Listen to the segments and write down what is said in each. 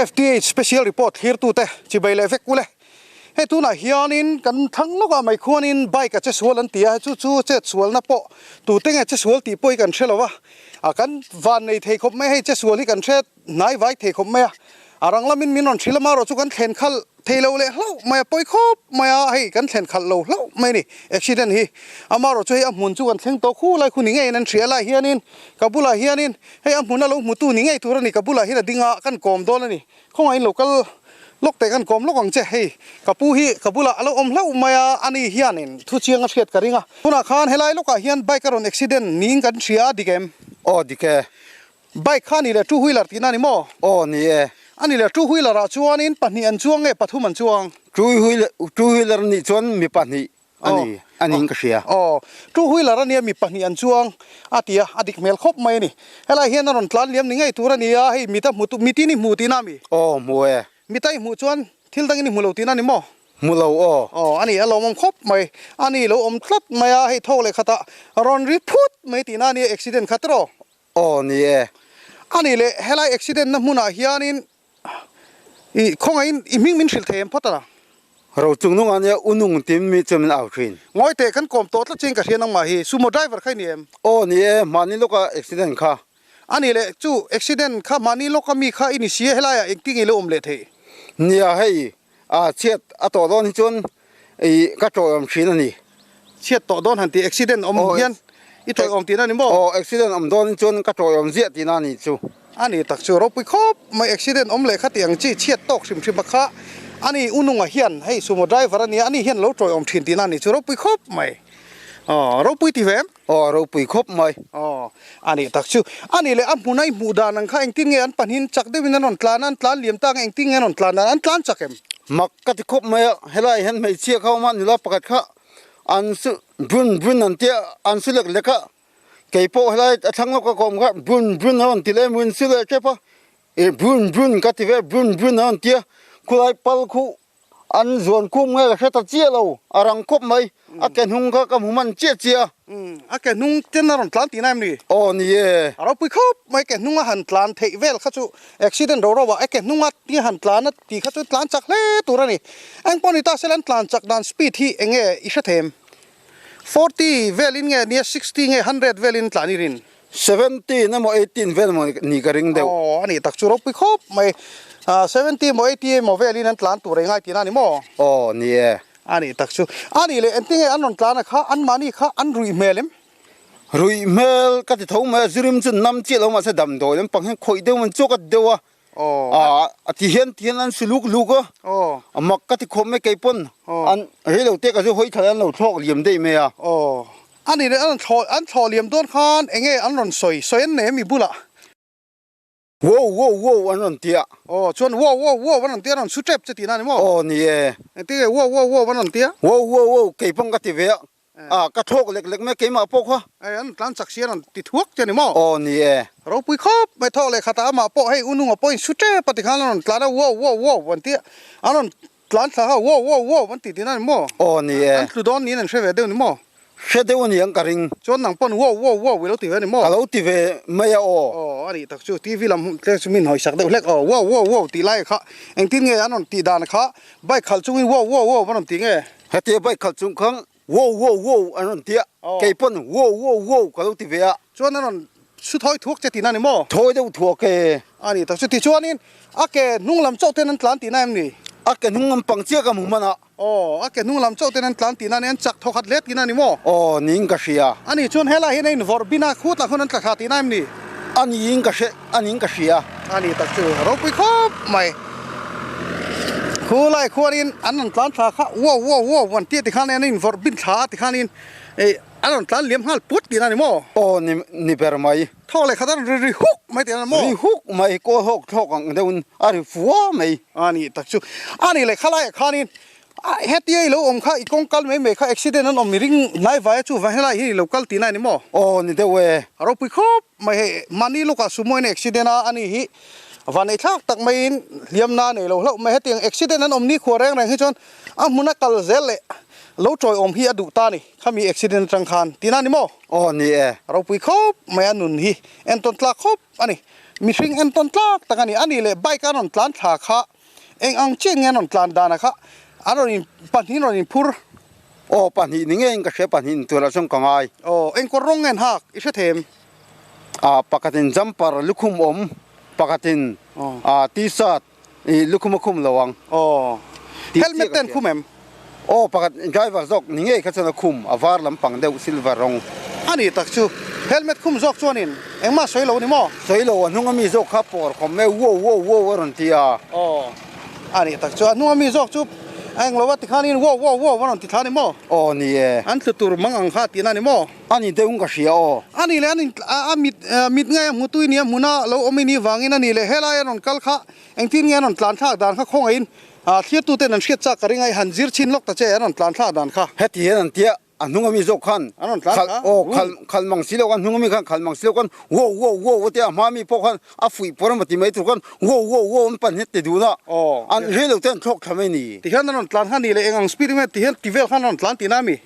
FTH Special Report thlirtute chibai leh vek ule. Hei tunah hianin kan thlang lawkah mai khuanin bike a che sual an ti a, chu chu chet sualna pawh tute nge che sual tih pawh hi kan hre lo a, a kan van nei thei khawp mai a, hei che sual hi kan hre hnai vai thei khawp mai a, a rang lamin min rawn hrilh a marawh chu kan thlen khalh thei lo leh hlauh mai a, pawi khawp mai a, hei kan thlen khalh lo hlauh mai a ni accident hi, amarawh chu hei a hmun chu kan thleng tawh khu lai khu ni ngeiin an hria lai hianin ka bulah hianin hei a hmun a lo hmutu ni ngei tur a ni, ka bulah hian a ding a kan kawm dawn a ni. Khawngaih lo kal lawk teh kan kawm lawk ang che, hei ka pu hi ka bulah a lo awm hlauh mai a, ani hianin thu chiang a hriat ka ring a, tunah khan helai lawkah hian bike a rawn accident niin kan hria a, dik em? Aw dik e. Bike kha a ni leh two wheeler tihna a ni maw? Aw ni e. A ni leh two wheeler ah chuanin pahnih an chuang nge pathum an chuang? Two wheeler nih chuan mi pahnih A ni, a niin ka hria. Aw, two wheeler a nia mi pahnih an chuang a ti a, a dik hmel khawp mai a ni. Helai hian a rawn tlan liam ni ngei tur a ni a, hei mit a hmu tu, mitin i hmu tihna a mi? Aw, hmu e. Mita i hmuh chuan thil dangin i hmu lo tihna a ni maw? Hmu lo aw. Aw, a ni, a lawmawm khawp mai. A ni, lo awm tlat mai a, hei thawk leh khatah rawn ri phut mai tihna a nia accident kha tiraw? Aw, ni e. A ni leh, helai accident na hmunah hianin I khawngaihin i hming min hrilh thei em phawt a? Ro chung nungah nia u nung tin mi chu min au thin. Ngawi teh kan kawm tawh tlat chiin ka hria nangmah hi sumo driver kha i ni em? Aw ni e, mahni lawka accident kha. A nih leh chu accident kha mahni lawka mi kha i ni si e helaiah engtin nge i lo awm leh theih? Nia hei a chhiat a tawh dawn hi chuan i ka tawih awm thin a ni. Chhiat tawh dawn han tih accident awm hian i tawih awm tihna a ni maw? Aw accident awm dawn hi chuan ka tawih awm ziah tihna a ni chu. A ni tak chu ropui khawp mai accident awm leh kha tih ang chi chhiat tawk hrim hrim a kha a ni Ununga hian hei sumo driver a nia a ni hian lo tawih awm thin tihna a ni chu ropui khawp mai. Aw ropui ti ve em? Aw ropui khawp mai. Aw a ni tak chu a ni leh a hmuna i hmuh dan ang kha engtin nge an pahnihin chak deuhin an rawn tlan a an tlan liam ta ang engtin nge an rawn tlan dan an tlan chak em? Mak ka ti khawp mai a helai hian hmeichhia kha awm a nula pakhat kha an su brun brun an tia an su lek lek a kei pawh helai a thlang lawk a ka awm kha brun brun a rawn ti leh mun su leh tep a ih brun brun ka ti ve brun brun a rawn tia khulai pal khuh An zuan khum nge ka hre ta chiah lo, a rang khawp mai. A ke hnung kha ka hmu hman chiah chiah a. A ke hnung ten a rawn tlan tihna em ni? Aw ni e. A ropui khawp mai, ke hnung a han tlan theih vel kha chu accident ro ro ah a ke hnung a ti han tlan a tih kha chu tlan chak hle tur a ni. Engpawh ni ta sela an tlan chak dan speed hi eng nge i hre thei em? 40 velin nge nia 60 nge 100 velin tlan i rin? 17 emaw 18 vel emaw ni ka ring deuh. Aw a nih tak chu ropui khawp mai. 70 emaw 80 emaw velin an tlan tur ei ngai tihna a ni maw? Aw ni e. A nih tak chu. A nih leh engtin nge an rawn tlan a kha anmahni kha an ruih hmel em? Ruih hmel ka ti tho mai a, zurim chu nam chiah lo mahse damdawi lampang hian khawih deuh an chawk a ti deuh a. Aw. A ti hian ti hian an su luk luk a. Aw. A mak ka ti khawp mai kei pawn an rei lo te ka zu hawi thlai an lo thlawk liam daih mai a. Aw. A ni leh an thlawh an thlawh liam dawn khan eng nge an rawn sawi sawi an nei ami bulah? Wow wow wow an rawn ti a. Aw chuan wow wow wow an rawn ti a an rawn su tep che tihna a ni maw? Aw ni e. Engtin nge wow wow wow an rawn ti a? Wow wow wow kei pawng ka ti ve a. A ka thlawk lek lek mai keimah pawh kha. Ei an tlan chak si an rawn ti thuak che a ni maw? Aw ni e. Ropui khawp mai thawk leh khatah amah pawh hei u nunga pawhin su tep a ti khan an rawn tlan a wow wow wow an ti a an rawn tlan thla kha wow wow wow an ti tihna a ni maw? Aw ni e. An tlu dawn niin an hre ve deuh ni maw? Hre deuh a ni ang ka ring. Chuan nang pawn wow wow wow i lo ti ve a ni maw? Ka lo ti ve mai a aw. Aw a nih tak chu TV lam te chu min hawi sak deuh hlek aw wow wow wow tih lai kha engtin nge an rawn tih dan kha bike khalh chungin wow wow wow an rawn ti nge? Hetia bike khalh chung khan wow wow wow an rawn ti a, kei pawn wow wow wow ka lo ti ve a. Chuan an rawn su thawi thuak che tihna a ni maw? Thawi deuh thuak e. A ni tak chu tichuanin a ke hnung lam chauh ten an tlan tihna em ni? A ke hnung lam pang chiah ka hmu hman a. Aw, a ke hnung lam chauh ten an tlan tihna a ni, an chak thaw khat hle tihna a ni maw? Aw, niin ka hria. A ni chuan helai hian a invawrh bin a, khutah khawn an tla thla tihna em ni? A niin ka hre, a niin ka hria. A ni tak chu ropui khawp mai. Khu lai khuanin an rawn tlan thla kha wow wow wow an tih tikhan an invawrh bin thla a tikhanin ih an rawn tlan liam nghal put tihna a ni maw? Aw ni ni ber mai. Thawk leh khat a rawn ri ri huk mai tihna a ni maw? Ri huk mai, kawl hawk thlawk ang deuhin a ri fua mai. A ni tak chu. A ni leh khalaiah khanin A hetia i lo awm kha i kawng kal mai mai kha accident an awm i ring hnai vai a chuvang helai hi i lo kal tihna a ni maw? Aw ni deuh e. A ropui khawp mai hei mahni lukah sumoin accident a ani hi vanneih thlak tak maiin hliamna a nei lo hlauh mai hetiang accident an awm ni khua reng reng hi chuan a hmun a kal zel leh. Lo tawiawm hi a duh ta a ni, khami accident atang khan tina ni maw? Aw ni e. Ropui khawp mai a nun hi entawn tlak khawp a ni. Mihring entawn tlak tak a ni. A nih leh bike a rawn tlan thla kha eng ang chiah nge a rawn tlan dan a kha a rawn in pahnihin rawn inphur. Aw pahnih ni ngeiin ka hria pahnih in turah chuan ka ngai. Aw engkawr rawng nge an hak i hre them? Ah pakhatin jumper lukhum awm pakhatin ah t-shirt I lukhum a khum lo ang. Aw. Helmet te an khum em? Aw pakhat driver zawk ni ngei kha chuan a khum, a var lampang deuh silver rawng. A ni tak chu. Helmet khum zawk chuanin engmah sawi lo ni maw? Sawi lo, a hnung a mi zawk kha pawr khawm e wow wow wow a rawn ti a. Aw. A ni tak chu. A hnung a mi zawk chu a englo a tikhanin wow wow wow a rawn ti thla ni maw? Aw ni e. An tlu tur mang ang kha tihna ni maw? A ni deuh in ka hria aw. A nih leh an in a mit mit ngei a hmu tui nia hmuna lo awm i nih vangin a nih leh helai a rawn kal kha engtin nge an rawn tlan thlak dan kha khawngaih in thlir tuten an hriat chak ka ring a i han zir chhin lawk ta che an rawn tlan thlak dan kha. Heti hian an tia a hnung ami zawk khan an rawn tlan kha aw khal khal mang si lo khan hnung ami khan khal mang si lo khan wow wow wow a tia a hma mi pawh khan a fuih pawr emaw ti mai tur khan wow wow wow an pan hian ti dun a an rei lo te an thlawk thla mai a ni. Ti hian an rawn tlan kha a nih leh eng ang speed nge ti hian ti vel khan an rawn tlan tihna ami?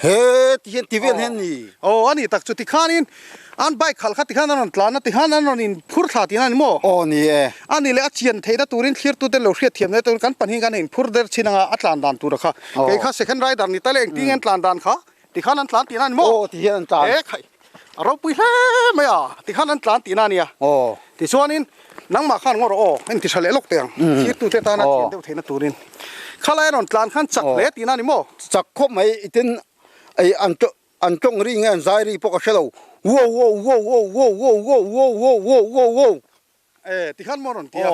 He ti hian ti vel hian ni. Aw a ni tak chu tikhanin an bike khalh kha tikhan an rawn tlan a tikhan an rawn in phur thla tihna a ni maw? Aw ni e. A ni leh a chian theihna turin thlirtute lo hriat thiam na turin kan pahnih kan in phur der chin anga a tlan dan tura kha kei kha second rider ni ta le engtin nge an tlan dan kha tikhan an tlan tihna a ni maw? Aw ti hian an tlan. E khai a ropui hle mai a tikhan an tlan tihna a nia. Aw. Tichuanin nangmah khan ngaw rawh aw heng ti tha leh lawk teh ang thlirtute tana chian deuh theihna turin khalai a rawn tlan khan chak hle tihna a ni maw? Chak khawp mai i tin ei an an tawng ri nge an zai ri pawh ka hre lo wow wow wow wow wow wow wow wow wow wow wow wow. E tikhan maw a rawn ti a.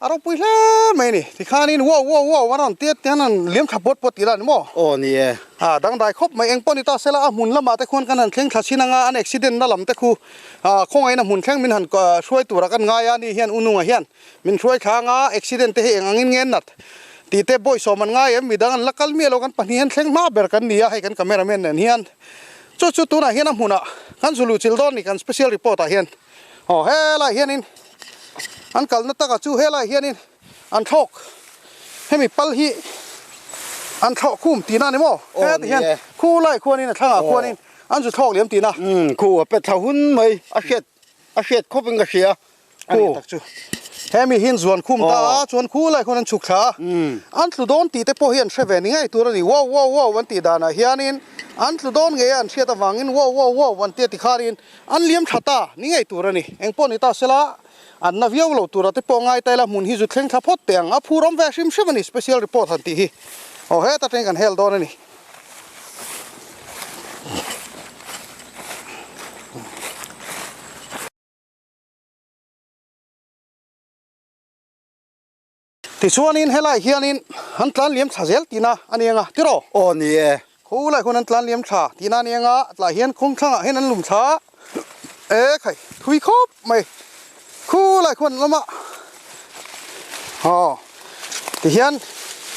A ropui hle mai a ni. Tikhanin wow wow wow a rawn ti a tihian an liam thla puat puat tih lah a ni maw? Aw ni e. A dangdai khawp mai. Engpawh ni ta sela a hmun lamah te khuan kan han thleng thla chin anga an accident na lam te khu khawngaihin a hmun thleng min han hruai tura kan ngai a ni hian u nunga hian min hruai thla anga accident te hi eng angin nge nat tih te bawisawm an ngai em midang an la kal miah lo kan pahnih hian thleng hma ber kan ni a hei kan camera man nen hian chu chu tunah hian a hmunah kan zu luh chilh dawn ni kan special report ah hian. Aw helai hianin an kalna takah chu helai hianin an thlawk hemi pal hi an thlawh khum tihna a ni maw heti hian khu lai khuanin a thlangah khuanin an zu thlawk liam tihna. Umm khu a pe thla hun mai a hriat a hriat khawp in ka hria a ni tak chu hemi hian zuan khum ta a chuan khu lai khuan an chhuk thla a an tlu dawn tih te pawh hi an hre ve ni ngei tur a ni wow wow wow an tih danah hianin an tlu dawn ngei a an hriat avangin wow wow wow an tia tikhanin An liam tha ta ni ngei tur a ni. Eng pawh ni ta sela, an na viau lo tura te pawh ngai ta ila hmun hi zu thleng thla phawt teh ang. A phur awm ve hrim hrim a ni special report han tih hi. Aw heta teng kan hel dawn a ni. Tichuanin helai hianin an tlan liam thla zel tihna a ni anga tiraw? Aw ni e. Khulai khuan an tlan liam thla tihna a ni anga tlai hian khum thlangah hian an lum thla e khai thui khawp mai khulai khuan an awm a aw tihian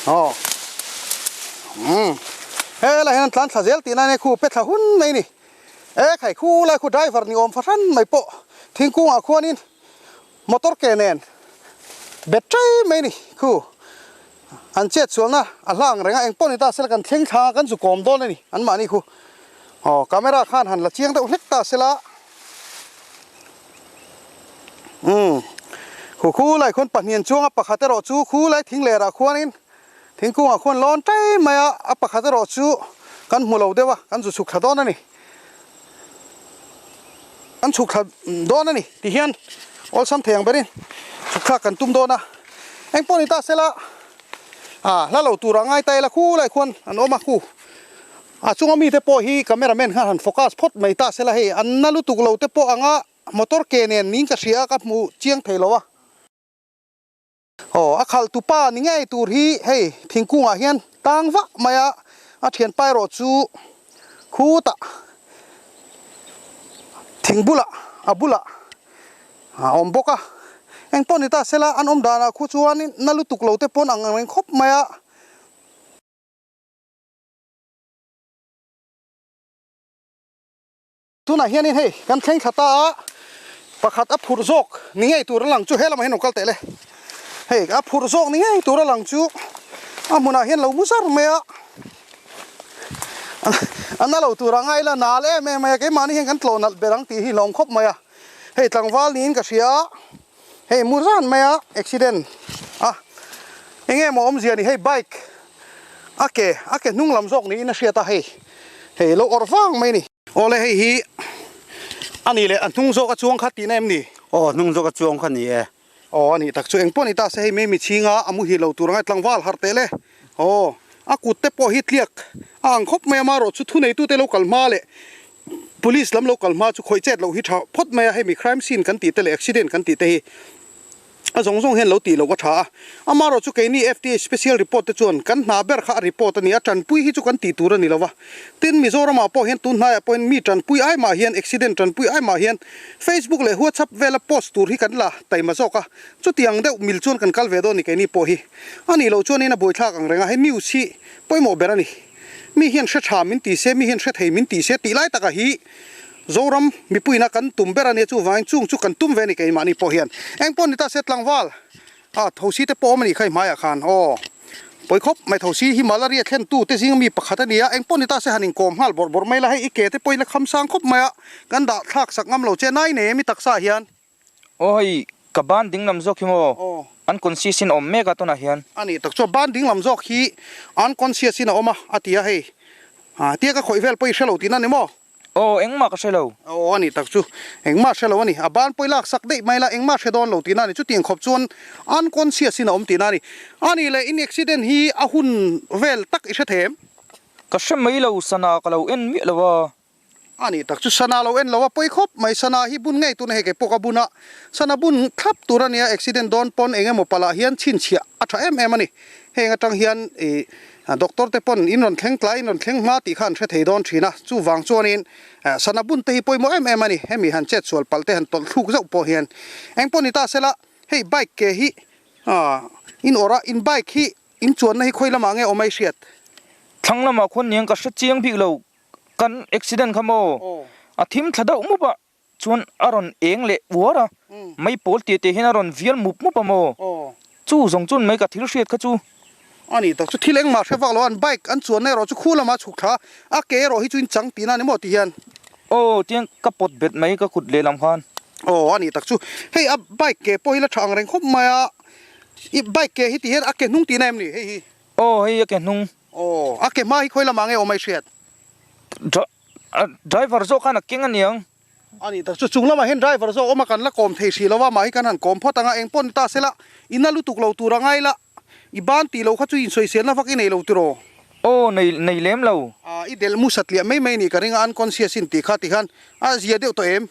aw umm helai hian an tlan thla zel tihna a nia khu pe thla hun mai a ni e khai khulai khu driver ni awm fahran mai pawh thingkungah khuanin Motor ke nen bet ṭai mai ni khu an chet sualna a hlang reng a engpawh ni ta sela kan thleng thla kan zu kawm dawn a ni anmahni khu aw camera khan han la chiang deuh hlek ta sela umm khu khu lai khuan pahnih an chuang a pakhat erawh chu khu lai thing lerah khuanin thingkungah khuan lawn ṭai mai a a pakhat erawh chu kan hmu lo deuh a kan zu chhuk thla dawn a ni. Kan chhuk thla dawn a ni ti hian awlsam thei ang berin chhuk thlak kan tum dawn a, eng pawh ni ta sela ah hla lo turah ngai ta ila khulai khuan an awm a khu a chunga mite pawh hi camera man khan han focus phawt mai ta sela hei an na lutuk lo te pawh anga motor ke nen niin ka hria a ka hmu chiang thei lo a. Aw, a khalh tupa ni ngei tur hi hei thingkungah hian tang vah mai a, a thianpa erawh chu khutah thing bulah a bulah a awm bawk a, eng pawh ni ta sela an awm danah khu chuanin na lutuk lo te pawn ang ang reng khawp mai a. Tunah hianin hei kan thleng thla ta a, pakhat a phurh zawk ni ngei tur a lang chu he lamah hian lo kal teh le. Hei a phurh zawk ni ngei tur a lang chu a hmunah hian lo mu zar mai a. A na lo tur a ngai la nal em em mai a, keimahni hian kan tlawh nalh ber ang tih hi hlawm khawp mai a. Hei tlangval niin ka hria a, hei mu zan mai a accident a, enge maw awmzia ni hei bike a ke a ke hnung lam zawk niin a hriat a hei, hei lo awrh vang mai a ni. Awle hei hi a nih leh a hnung zawk a chuang kha tihna em ni? Aw hnung zawk a chuang kha ni e. Aw a nih tak chu engpawh ni ta se hei mei michhinga a muhil lo tur anga tlangval harh teh le. Aw a kut te pawh hi tliak a ang khawp mai a marawh chu thuneitute lo kal hma leh police lam lo kal hma chu khawih chet loh hi tha phawt mai a hei mi crime scene kan tih te leh accident kan tih te hi a zawng zawng hian lo tih loh a tha a. Amarawh chu keini FDA special report te chuan kan hna ber kha a report a ni a, tanpui hi chu kan tih tur a ni lo va. Tin, Mizoramah pawh hian tun hnaiah pawhin mi tanpui ai mah hian accident tanpui ai mah hian Facebook leh WhatsApp vela post tur hi kan la taima zawk a, chutiang deuh mil chuan kan kal ve dawn ni keini pawh hi. A nih loh chuanin a buaithlak ang reng a, hei news hi pawimawh ber a ni. Mi hian hre tha min ti se, mi hian hre thei min ti se tih lai taka hi Zoram mipuiina kan tum ber a nia chuvangin chung chu kan tum ve a ni keimahni pawh hian. Engpawh ni ta se tlangval. A, thosi te pawh awm a nih kha i hmaiah khan aw. Pawi khawp mai thosi hi malaria thlen tu te zing mi pakhat a ni a, engpawh ni ta se han inkawm nghal bawrh bawrh mai la, hei i ke te pawhin a kham sang khawp mai a, kan dah thlak sak ngam lo che nai nei em i taksa ah hian. Aw hei ka ban ding lam zawk hi maw unconscious in a awm mek a tunah hian. A nih tak chuan ban ding lam zawk hi unconscious in a awm a a ti a hei, tia ka khawih vel pawh i hre lo tihna ni maw? Aw, engmah ka hre lo. Aw, a nih tak chu. Engmah hre lo a ni. A ban pawi lak sak daih mai la, engmah hre dawn lo tihna a ni. Chutiang khawp chuan unconscious in a awm tihna a ni. A nih leh in accident hi a hun vel tak i hre thei em? Ka hre mai lo, sana ka lo en miah lo a. A nih tak chu sana lo en lo a pawi khawp mai. Sana hi bun ngei tuna hei kei pawh ka bun a. Sana bun thlap tur a nia, accident dawn pawn eng emaw palah hian chhinchhiah a tha em em a ni. Heng atang hian ih doctor te pawn in rawn thleng tlai in rawn thleng hma tih kha an hre thei dawn thin a, chuvang chuanin sana bun te hi pawimawh em em a ni, hemi han chet sual palh te han tawlh thluk zauh pawh hian engpawh ni ta sela hei bike ke hi in awrh a, in bike hi in chuanna hi khawi lamah nge awm a i hriat? Thlang lamah khuan niang ka hre chiang bik lo, kan accident kha maw a thim thla deuh mup a, Chuan a rawn eng leh uar a, mei pawl tih teh hian a rawn vial mup mup a maw? Chu zawng chuan mai ka thil hriat kha chu. A ni tak chu thil engmah hre vak lo a, an bike an chuanna erawh chu khu lamah a chhuk thla a, a ke erawh hi chu in chang tihna a ni maw ti hian. Aw tiang ka pawt bet mai ka kut lehlam khan. Aw a ni tak chu, hei a bike ke pawh hi la tha ang reng khawp mai a, i bike ke hi ti hian a ke hnung tihna em ni hei hi? Aw hei a ke hnung. Aw a ke hma hi khawi lamah nge awm a i hriat? Driver zawk khan a keng aniang. A nih tak chu chung lamah hian driver zawk awm a kan la kawm thei hrih lo a, mahhi kan han kawm phawt ang a, eng pawh ni ta sela i na lutuk lo tur a ngai la, i ban tih lo kha chu insawiselna vak i nei lo tiraw? Aw nei nei lem lo. A i delh mu satliah mai mai nih ka ring a, unconscious in tih kha ti khan a zia deuh tawh em?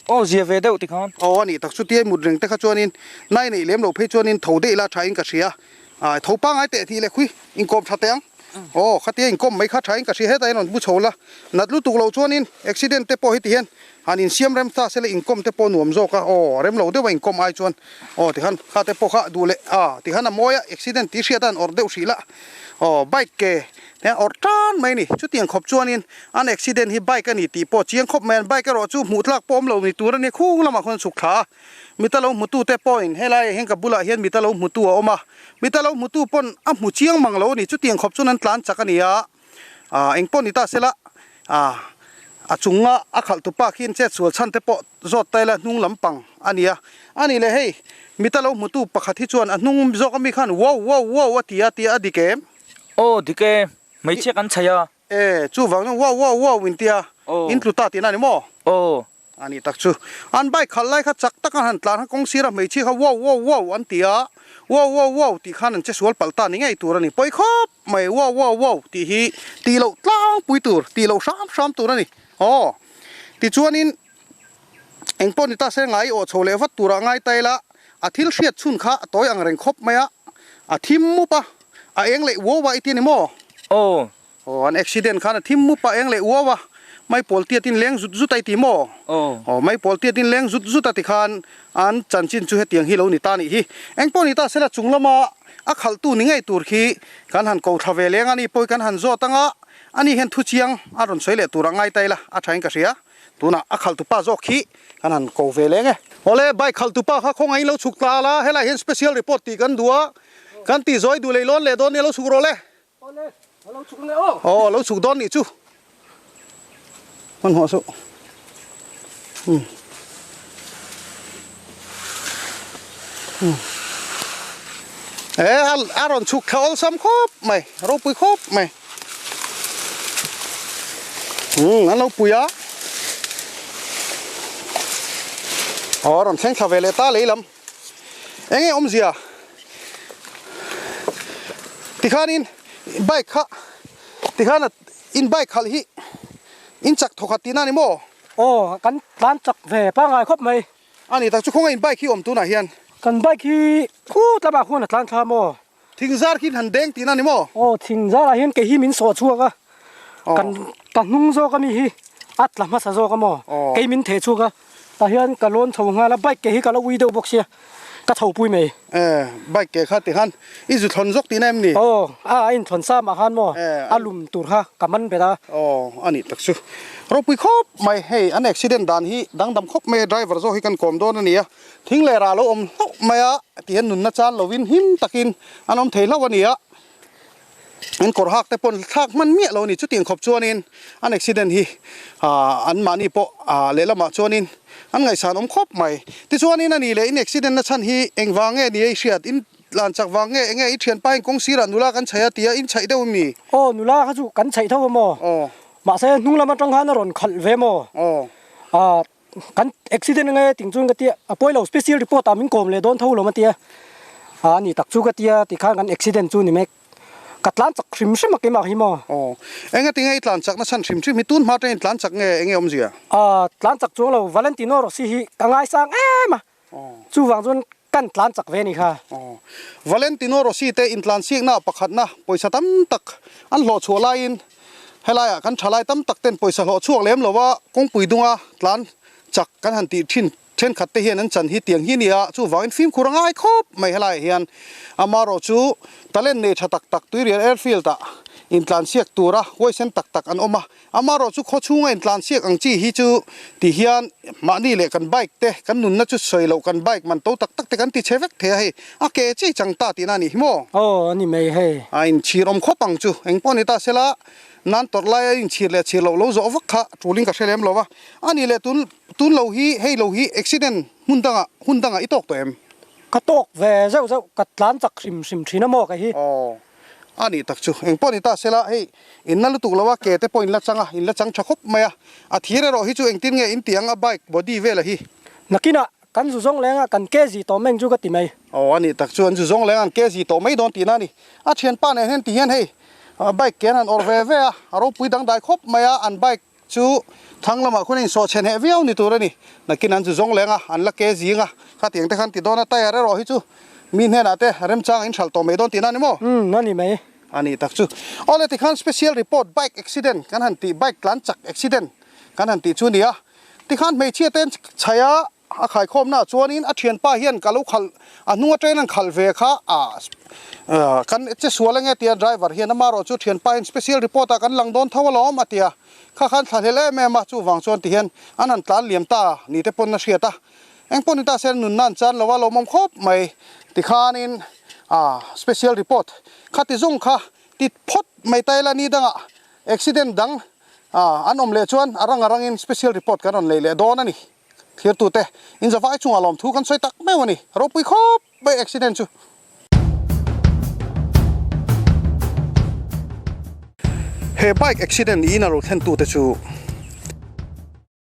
Aw zia ve deuh ti khan. Aw a nih tak chu tia i mut reng te kha chuanin nai neih lem lo phei chuanin tho daih la tha in ka hria. A tho pangai teh tih leh khui inkawm tha teh ang. Aw khatia inkawm mai kha tha in ka hria hetah hian rawn bu chho la. Nat lutuk loh chuanin accident te pawh heti hian han insiam rem ta se la inkawm te pawh nuam zawk a. Aw rem lo deuh a inkawm ai chuan aw tikhan kha te pawh kha duh leh a tikhan a mawi a accident tih hriat a han awrh deuh hrih la. Aw bike ke te awrh tan mai a ni. Chutiang khawp chuanin an accident hi bike a ni tih pawh chiang khawp mai a. Bike erawh chu hmuh tlak pawh awm lo ni tur a ni khung lamah khawn chhuk thla a. Mita lo hmutute pawhin helaiah hian ka bulah hian mita lo hmutu a awm a, mita lo hmutu pawn a hmu chiang mang lo a ni, chutiang khawp chuan an tlan chak a ni a, ah eng pawh ni ta sela ah a chunga a khalh tu pa khian chet sual chhan te pawh zawt ta ila hnung lampang a ni a, a nih leh hei mita lo hmutu pakhat hi chuan a hnung zawk ami khan wow wow wow a ti a tia a dik em? Aw dik e, hmeichhia kan chhaih a. E chuvang chuan wow wow wow in tia in tlu ta tihna a ni maw? Aw. A nih tak chu. An bike khalh lai kha chak tak an han tlan kha kawng sira hmeichhia kha wow wow wow an ti a, wow wow wow tih khan an che sual palh ta ni ngei tur a ni. Pawi khawp mai wow wow wow tih hi tih loh tlangpui tur, tih loh hram hram tur a ni. Aw. Tichuanin engpawh ni ta se ngai awh chho leh vat turah ngai ta ila a thil hriat chhun kha a tawi ang reng khawp mai a, a thim mup a, a eng leh uau a i ti a ni maw? Aw. Aw an accident khan a thim mup a eng leh uau a, maipawl tiat in leng zut zut a i ti maw? Aw maipawl tiat in leng zut zut a ti khan an chanchin chu hetiang hi lo ni ta nih hi. Engpawh ni ta sela chung lama a khalhtu ni ngei tur khi kan han ko thla ve leng a ni pawh kan han zawt anga ani hian thu chiang a rawn sawi leh tur a ngai ta ila a thain ka hria. Tunah a khalhtu pa zawk khi kan han ko ve leng e. Awle bike khalhtu pa kha khawngaih lo chhuk ta la helai hian special report tih kan duh a kan tih zawi duh lei lawn leh dawn nia lo chhuk rawh le. Awle, a lo chhuk leh aw. Aw, a lo chhuk dawn nih chu. Hmanhmawh suh. Umm. Umm. E a rawn chhuk thla awlsam khawp mai, ropui khawp mai. Umm an lo pui a. Aw a rawn thleng thla ve leh ta lei lam. Eng nge awmzia? Tikhanin bike kha tikhan in bike khalh hi in chak thawkhat tihna a ni maw? Aw, kan tlan chak ve pangngai khawp mai. A ni tak chu khawngaih in bike hi awm tunah hian. Kan bike hi khut lamah khuan a tlan thla maw? Thing zar khi han deng tihna a ni maw? Aw, thing zarah hian kei hi min sawh chhuak a, kan ka hnung zawk ami hi a tla hmasa zawk a maw? Kei min theh chhuak a. Tah hian ka lawn chho nghal a, bike ke hi ka lo ui deuh bawk sia, ka chho pui mai. E, bike ke kha tikhan i zu thlawn zawk tihna em ni? Aw, a a inthlawn sa mah khan maw, a lum tur kha ka man bet a. Aw, a nih tak chu. Ropui khawp mai, hei an accident dan hi dangdam khawp mai a, driver zawk hi kan kawm dawn a ni a, thing leh rah lo awm hlauh mai a, tihian nunna chan lovin him takin an awm thei hlauh a ni a. An kawr hak te pawn thlak hman miah lo a ni. Chutiang khawp chuanin an accident hi an mahni pawh lehlamah chuanin an ngaihsan awm khawp mai. Tichuanin a ni leh in accident na chhan hi engvang nge ni a i hriat? In tlan chak vang nge enge i thianpa in kawng sirah nula kan chhaih a tia in chhaih deuh em ni? Aw nula kha chu kan chhaih tho a maw? Aw. Mahse hnung lam atang khan a rawn khalh ve maw? Aw. Kan accident ange ting chuan ka tia a pawi lo special report ah min kawm leh dawn tho lo a tia a ni tak chu ka tia tikhan kan accident chu ni mek ka tlan chak hrim hrim a keimah hi maw. Aw enga tinge i tlan chak na chhan hrim hrim hi tun hma atangin i tlan chak nge enge awmzia? A tlan chak chuang lo Valentino Rossi hi ka ngaisang em a chuvang chuan kan tlan chak ve a ni kha. Aw Valentino Rossi te intlan siakna pakhatna pawisa tam tak an hlawh chhuah laiin Helaiah kan thalai tam tak ten pawisa hlawh chhuak lem lo a, kawngpui dunga tlan chak kan han tih thin thenkhat te hian an chan hi tiang hi a ni a, chuvangin fimkhur a ngai khawp mai helaiah hian. Amaherawh chu talent nei tha tak tak Tuirial Airfield ah intlansiak tura huaisen tak tak an awm a, amaherawh chu khaw chhunga intlansiak ang chi hi chu ti hian mahni leh kan bike te kan nunna chu sawi loh kan bike man to tak tak te kan ti chhe vek thei a hei a ke chi chang ta tihna a nih hi maw? Aw a ni mai hei. A inchhir awm khawp ang chu engpawh ni ta sela nan tawrh laia inchhir leh chhir loh lo zawh vak kha tulin ka hre lem lo va, a nih leh tun tun lo hi hei lo hi accident hmun dangah hun dangah i tawk tawh em? Ka tawk ve zeuh zeuh ka tlan chak hrim hrim thin a maw ka hi. Aw a nih tak chu engpawh ni ta sela hei inna lutuk lo a ke te pawh inla chang a inla chang tha khawp mai a, a thir erawh hi chu engtin nge in tih ang a bike body vela hi. Nakinah Kan zu zawng leng a kan ke zi tawh meng chu ka ti mai. Aw a nih tak chu an zu zawng leng a an ke zi tawh mai dawn tihna a ni. A thianpa nen hian ti hian hei bike ke an han awrh ve ve a, a ropui dangdai khawp mai a, an bike chu thlang lamah khuan a insawh chhe hneh viau ni tur a ni. Nakin an zu zawng leng a, an la ke zing a, khatiang te khan ti dawn a, tyre erawh hi chu mi hnenah te remchang a inhralh tawh mai dawn tihna a ni maw? Umm a ni mai. A nih tak chu. Aw le tikhan special report bike accident kan han tih bike tlan chak accident kan han tih chu a ni a. Tikhan hmeichhia te an chhaih a, a khaikhawmna ah chuanin a thianpa hian ka lo khalh, a hnung atangin an khalh ve kha a kan che sual ange tia driver hian amaherawh chu thianpa hian special report ah kan lang dawn tho alawm a ti a, kha khan thlahlel em em a, chuvang chuan tihian an han tlan liam ta ni te pawn a hriat a, engpawh ni ta se nunna an chan lo a lawmawm khawp mai tikhanin a special report kha ti zawng kha ti phawt mai ta ila ni dangah accident dang Ah, an awm leh chuan a rang a rangin special report kan rawn lei leh dawn a ni. Thirtute, in zavai chungah lawmthu kan sawi tak meuh a ni. Ropui khawp mai accident chu. He bike accident in a lo thlentute chu.